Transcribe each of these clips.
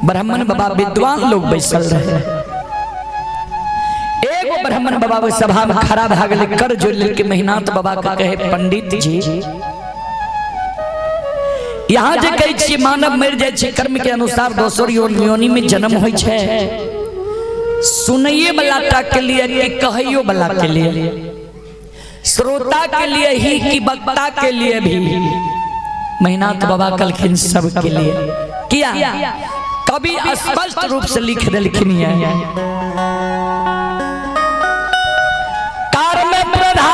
ब्राह्मण बाबा विद्वान लोग बैसल रहे। एगो ब्राह्मण बाबा ओहि सभा में खड़ा भए गेलै, कर जोड़ लेके महिनाथ बाबा के कहे, पंडित जी यहाँ जे कहै छियै मानव मरि जाइ छै, कर्म के अनुसार दोसर योनि में जन्म होइ छै, सुनैये वाला टा के लिए कि कहैयो वाला के लिए, श्रोता के लिए ही कि वक्ता के लिए भी? महिनाथ बाबा कहलखिन सबके लिए। किया कवि स्पष्ट रूप से लिख देलखिन है, कर्म प्रधान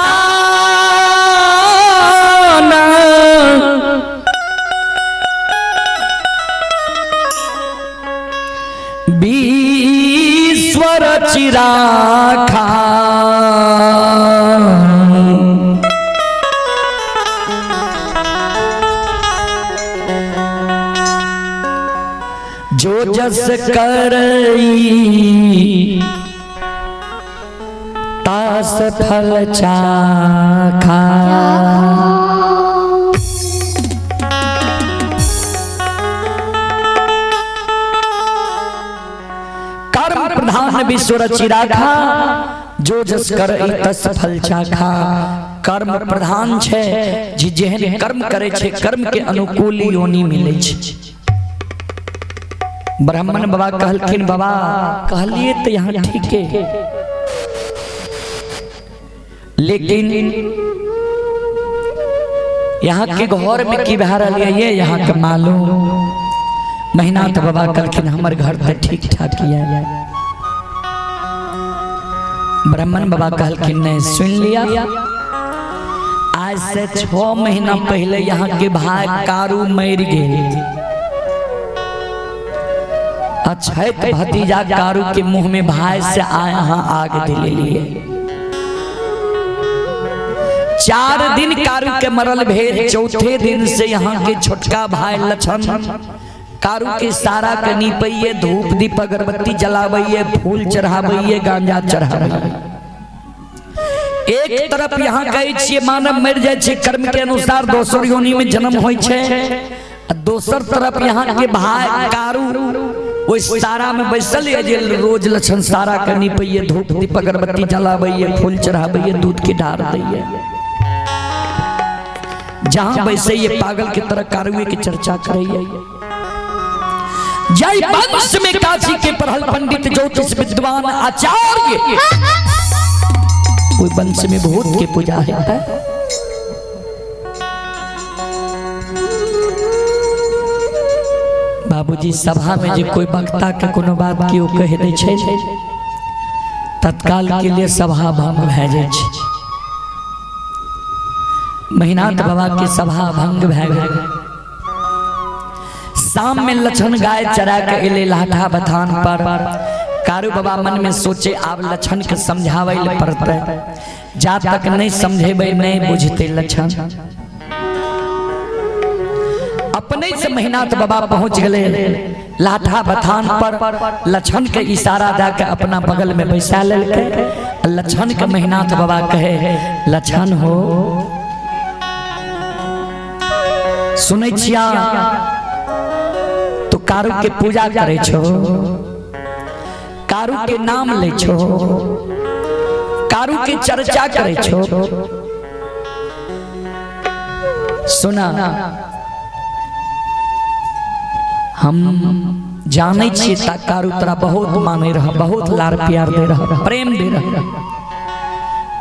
ईश्वर चिराखा, जो जस करई तास फल चाखा। कर्म प्रधान विश्व रचि राखा, जो जस कर तस फल चाखा। कर्म प्रधान छै जे जेहन कर्म करे छै कर्म के अनुकूल योनि मिले छै। ब्राह्मण बाबा कहलखिन, बाबा कहलिए तो यहाँ ठीक है, लेकिन यहाँ के घर में की भए रहल है ये यहाँ के मालूम? महिनाथ बाबा कहलखिन हमर घर तो ठीक ठाक यऽ। ब्राह्मण बाबा कहलखिन नहीं, सुन लिया, आज से 6 महीना पहले यहाँ के भाई कारू मर गेल। अछैत भतीजा कारू के मुंह में भाई से आया यहाँ आग दिले लिए। 4 दिन कारू के मरल भेल, चौथे दिन से यहाँ के छोटका भाई लक्षण कारू के सारा के निपैये, धूप दीप अगरबत्ती जलाबैये, फूल चढ़ाबैये, गांजा चढ़ाबैये। एक तरफ यहाँ कहै छियै मानव मरि जाइ छै कर्म के अनुसार दोसर योनि में जन्म होइ छै, आ दोसर तरफ यहाँ के भाई कारू ओहि सारा में बैसल ये जे रोज लक्षण सारा के निपैये, धूप दीप अगरबत्ती जलाबैये, फूल चढ़ाबैये, दूध के ढार दैये। जहां बैसे ये पागल के तरह कारुए की चर्चा करैये। जय वंश में काशी के पढ़ल पंडित ज्योतिष विद्वान आचार्य, कोई वंश में भूत के पूजा है। बाबूजी सभा में जे कोई वक्ता के कोनो बात केओ कह दै छै, तत्काल के लिए सभा भंग भए जाइ छै। महिनाथ बाबा के सभा भंग भए गेल। शाम में लक्षण गाय चरा के एले लाठा बथान पर। कारू बाबा मन में सोचे आब लक्षण के समझावे ले पड़ते, जा तक नहीं समझेबै नहीं बुझते लक्षण। अपने से महिनाथ बाबा पहुंच गए लाठा बथान पर। लक्षण के इशारा दे के अपना बगल में बैसा लेलकै। लक्षण के महिनाथ बाबा कहे, लक्षण हो सुनै छिया तो कारू के पूजा करे छो, कारू के नाम ले छो, कारू के चर्चा करे छो। सुना, हम जानै छियै ता कारू तोरा बहुत माने रह, बहुत लार प्यार दे रह, प्रेम दे रह।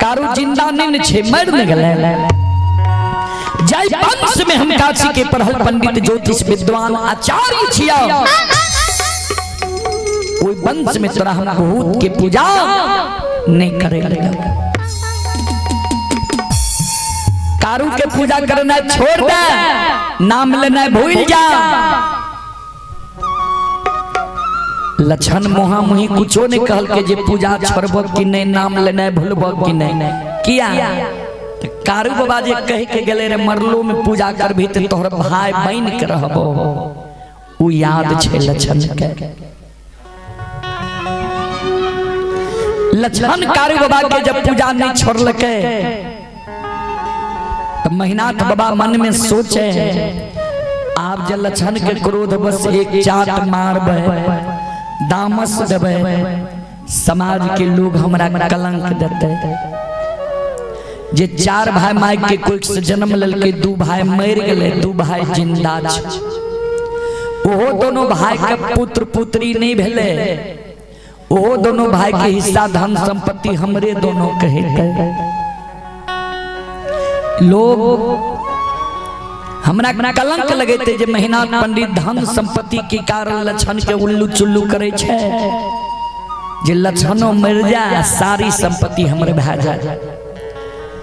कारू जिंदा नहीं छे, मर न गेलै। जय वंश में हम काशी के पढ़ल पंडित ज्योतिष विद्वान आचार्य छिया, ओहि वंश में तोरा हम भूत के पूजा नहीं करे लगा। कारू के पूजा करना छोड़ दे, नाम लेना भूल जा। लक्षण मोहा मुही कुछो नहीं कहल के जे पूजा छोड़ब कि नहीं, नाम लेना भूलब कि नहीं। किया कारू बाबा जे कह के गेले रे मरलो में पूजा करबी त तोहर भाई बन के रहबो, उ याद छे लक्षण के। लक्षण कारू बाबा के जब पूजा नहीं छोड़लके त महिनाथ बाबा मन में सोचे आब जे लक्षण के क्रोध बस एक चाट मारबै, दामस देबै, समाज के लोग हमरा कलंक देतै। जे 4 भाई माय के कोख से जन्म लेलकै, 2 भाई मरि गेलै, 2 भाई जिंदा छै, ओहो दोनों भाई के पुत्र पुत्री नहीं भेलै, ओहो दोनों भाई के हिस्सा धन संपत्ति हमरे दोनों के हेतै। लोग हमरा कलंक लगेते जे महिनाथ पंडित धन संपत्ति के कारण लक्षण के उल्लू चुल्लू करे छै, जे लक्षणों मर जाए सारी संपत्ति हमरे भए जाए।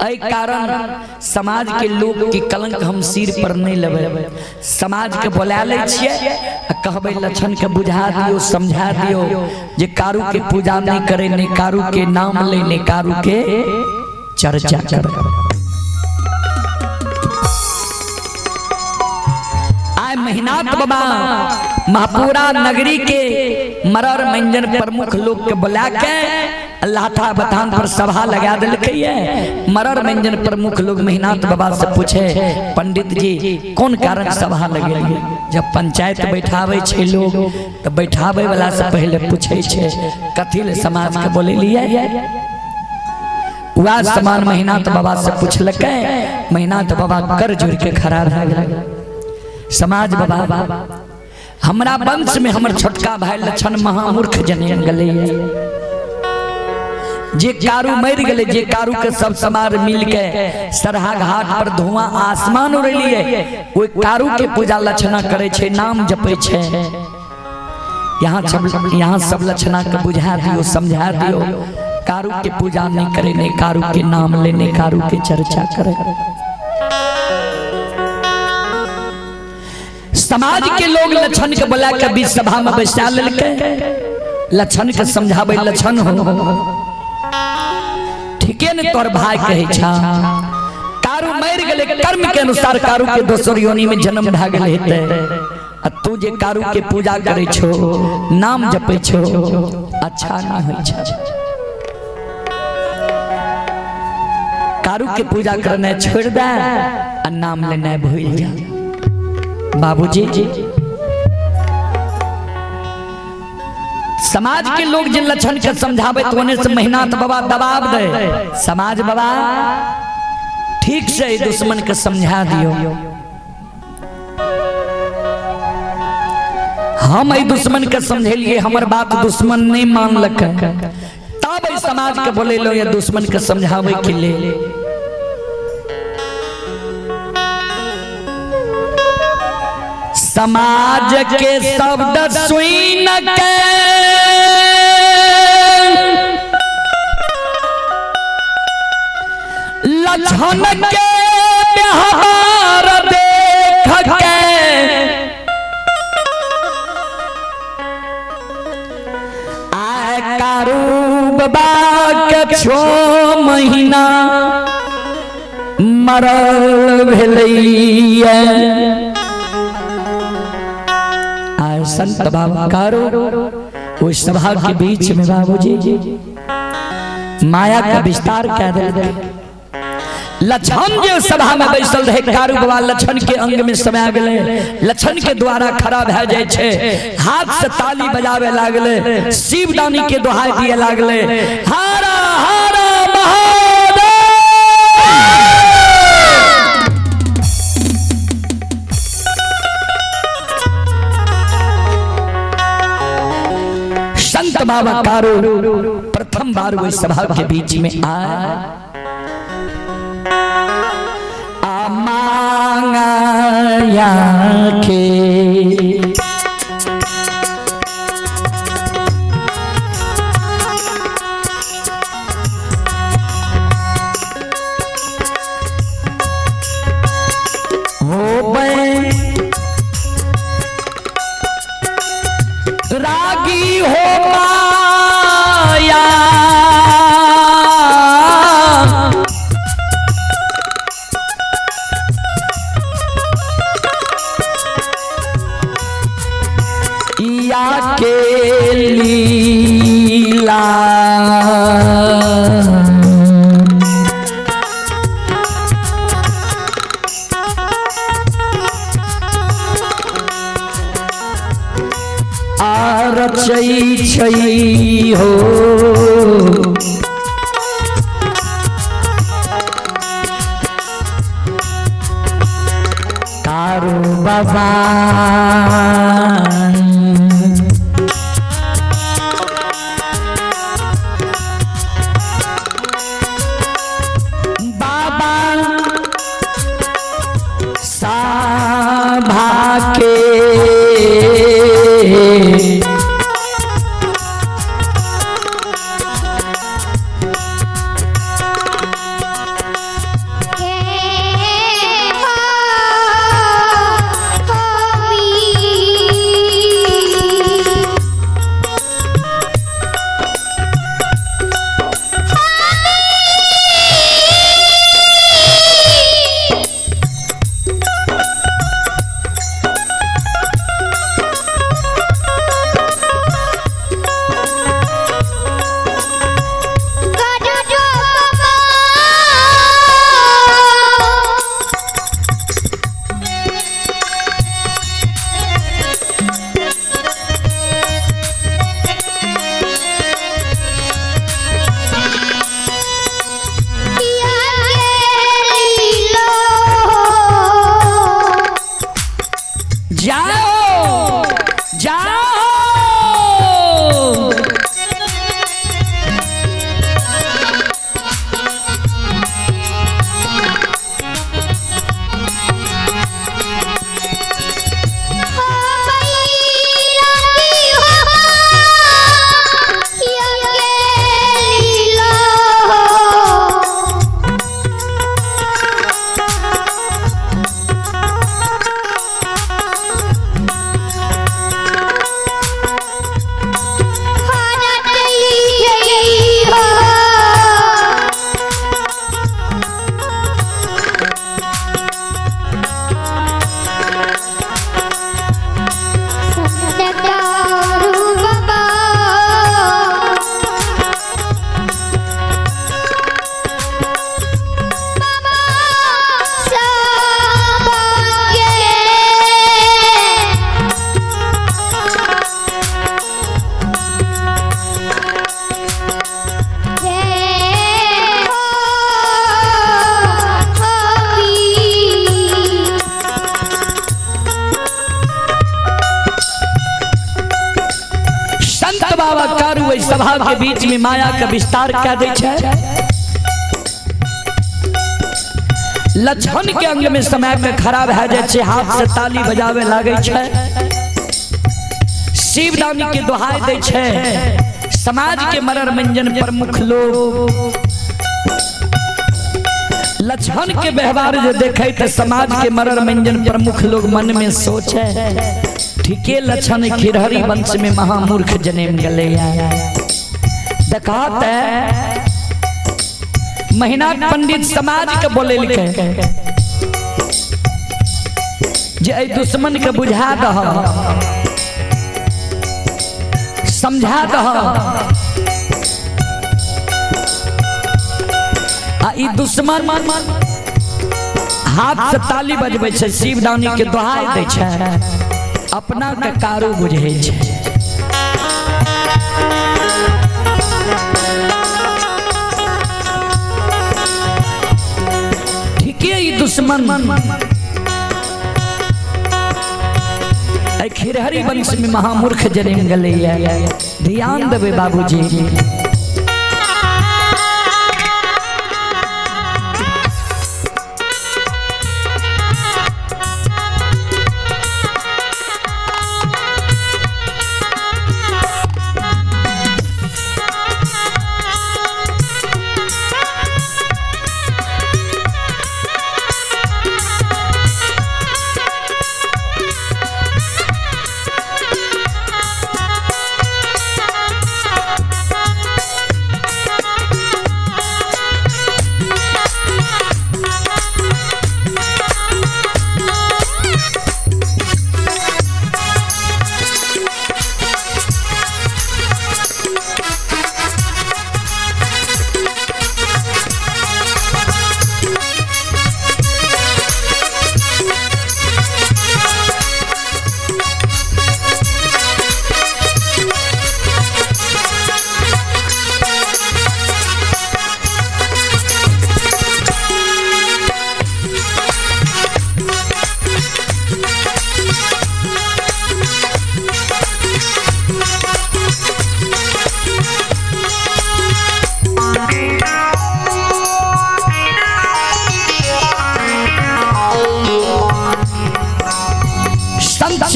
एहि कारण समाज के लोग के कलंक हम सिर पर नहीं लेबै। समाज के बोला लै छियै आ कहबै लक्षण के बुझा दियो, समझा दियो जे कारू के पूजा नहीं करे, नहीं कारू के नाम ले, नहीं कारू के चर्चा करे। आय महिनाथ बाबा महापुरा नगरी के मरर मंजन प्रमुख लोग के बुला के लाथा बथान पर सभा लगा दिलकै। मरर मंजन प्रमुख लोग महिनाथ बाबा से पूछे, पंडित जी कौन कारण सभा लगेलिए? जब पंचायत बैठावे छे लोग तो बैठावे वाला से पहले पूछे छे कथी ले समाज के बोलेलिए। वह समान महिनाथ बाबा से पूछलकै, महिनाथ बाबा कर जोड़ के खड़ा भए गेलै। समाज बाबा हमरा वंश में हमर छोटका भाई लक्षण महामूर्ख जन्म गेलै, जे कारू मर गेलै, जे कारू के सब समाज मिल के सरहा घाट पर धुआं आसमान उड़ेलिए, ओहि कारू के पूजा लक्षणा करे छे, नाम जपे छे। यहाँ सब लक्षणा के बुझा दियो, समझा दियो, कारू के पूजा नहीं करे, नहीं कारू के नाम लेने, कारू के चर्चा करे। समाज के लोग लक्षण के बुला के बीच सभा में बैसा लेलकै, लक्षण के समझाबै, लक्षण हो ठीके ने तोर भाई कहै छा, कारू मरि गेलै, कर्म के अनुसार कारू के दोसर योनि में जन्म भए गेल हेतै, आ तू जे कारू के पूजा करै छो, नाम जपै छो, अच्छा नहीं होइ छै। कारू के पूजा करनाइ छोड़ि दे आ नाम लेनाइ भूलि जा। बाबूजी समाज के लोग जिन लक्षण के समझावे तो ओने से महिनाथ बाबा दबाव दे, समाज बाबा ठीक से दुश्मन के समझा दियो, हम एहि दुश्मन के समझेलिए, हमर बात दुश्मन नहीं मानलक, तब एहि समाज के बोलेलो ये दुश्मन के समझावे के लिए। समाज के शब्द सुन के लक्षण के व्यवहार देख के आय कारू बाबा के 6 महीना मरल भेलैया। आए संत बाबा कारू उस सभा के बीच में बाबूजी माया का विस्तार कर दिल। लक्षण जे सभा में बैसल रहे, कारू बाबा लक्षण के अंग में समा गेलै, लक्षण के द्वारा खड़ा भए जाइ छै, हाथ से ताली बजावे लागले, शिवदानी के दोहाई दिए लागले, हरा हरा महादेव। संत बाबा कारू प्रथम बार वह सभा के बीच में आए, मांगा के हो रागी हो माया या के लीला रचै छै हो। कारू बाबा बाबा सभा के जाओ जाओ। संत बाबा कारू एहि सभा के बीच में माया के विस्तार कह दै छै। लक्षण के अंग में समय के खराब भए जाइ छै, हाथ से ताली बजावे लागै छै, शिवदानी के दोहाई दै छै। समाज के मरर मंजन प्रमुख लोग लक्षण के व्यवहार जे देखे त समाज के मरर मंजन प्रमुख लोग मन में सोचे ठीके लक्षण खिरहरी वंश में महामूर्ख जन्म गले। देखात महीना पंडित समाज के बोले लिखे जे एहि दुश्मन के बुझा दह, समझा दह, आ ई दुश्मन हाथ से ताली बजबै छै, शिवदानी के दोहाई दै छै, अपना के कारू बुझै छै। ठीके ई दुश्मन खिरहरी वंश में महामूर्ख जन्म गले। ध्यान देवे बाबूजी।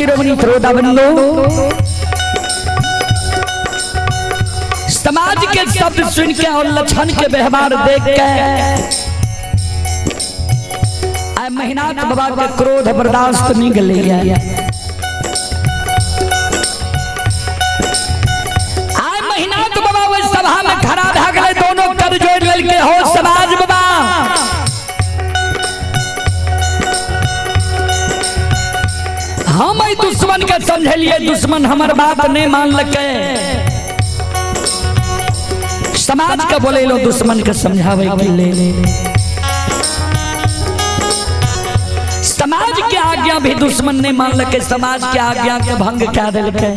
शिरोमणि श्रोता बंधु, समाज के शब्द सुन के और लक्षण के व्यवहार देख के आय महिनाथ बाबा के क्रोध बर्दाश्त नहीं गले। आय महिनाथ बाबा वो सभा में खड़ा भा गए, दोनों कर जोड़ ललके हो समाज बाबा, हम दुश्मन के समझलिए, दुश्मन हमर बात नहीं मानलके। समाज के बोले लो दुश्मन के समझावे के ले, समाज के आज्ञा भी दुश्मन नहीं मानलके, समाज के आज्ञा के भंग क्या दिलके।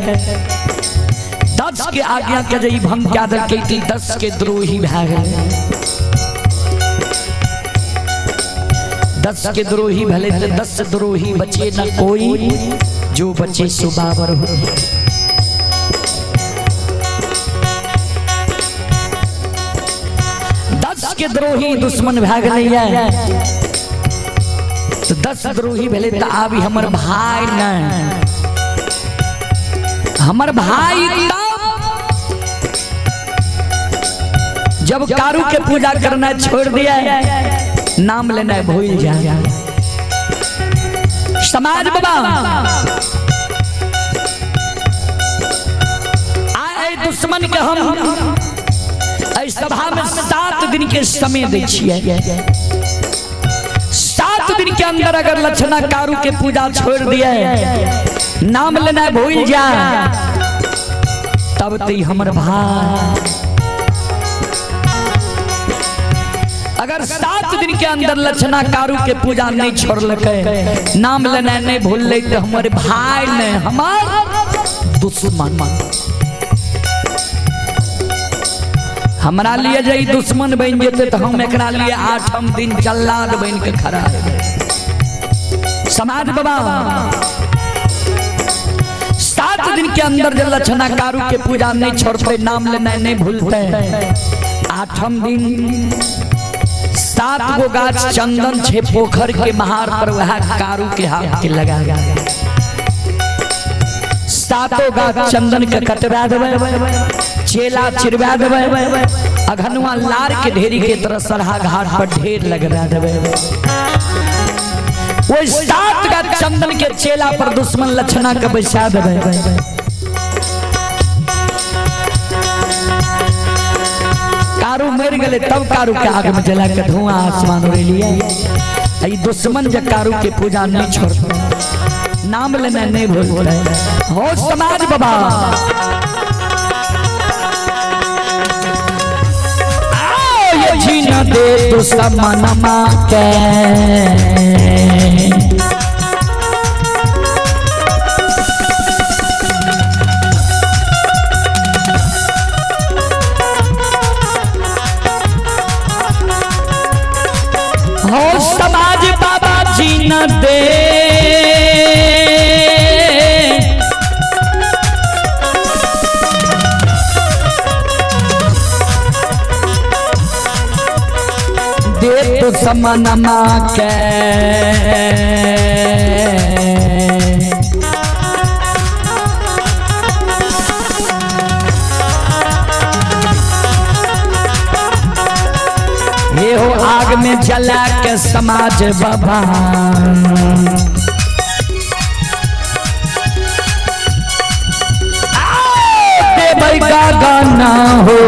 10 के आज्ञा के जे भंग क्या दिलके, 10 के द्रोही भा गेलै। 10 के द्रोही भले तो 10 द्रोही बचे न कोई, जो बचे सो बाबर हो। 10 के द्रोही दुश्मन भा गेलै तो 10 द्रोही भेले तो आबी हमर भाई न, हमर भाई तब जब कारू के पूजा करना छोड़ दिया, नाम लेना भूल जाए। समाज बाबा आए दुश्मन के हम सभा में 7 दिन के समय दै छियै। 7 दिन के अंदर अगर लक्षणा कारू के पूजा छोड़ दिए, नाम लेना भूल जाए, तब तो हमर भाई। अगर 7 दिन के अंदर लक्षणा कारू के पूजा नहीं छोड़लकै, नाम लेना नहीं भूललै, तो हमारे भाई ने हमार दुश्मन। हमरा लिए जे दुश्मन बन जेते तो हम एकरा लिए 8म दिन जल्लाद बन के खड़ा हेबै। समाज बाबा 7 दिन के अंदर जे लक्षणा कारू के पूजा नहीं छोड़ते, नाम लेना नहीं भूलते, 8म दिन 7 गो गाछ चंदन छे पोखर के महार पर वह कारू के हाथ के लगा 7 गाछ चंदन के कटवा देबै, चेला चिरवा देबै, अघनुआ लार के ढेरी के तरह सरहा घाट पर ढेर लगवा देबै। वो 7 गाछ चंदन के चेला पर दुश्मन लक्षणा के बैसा देबै। कारू मर गए तब कारू के आग में जला के धुआं आसमान उड़ेलिए। दुश्मन जे कारू के पूजा नहीं छोड़ते, नाम लेना नहीं भूलते। हो समाज बाबा आओ ये छीन दे दुश्मन मां के, हो समाज बाबा जी न दे, दे तो समनमा के। ये हो आग में जला के समाज बाबा, देवई का गाना हो।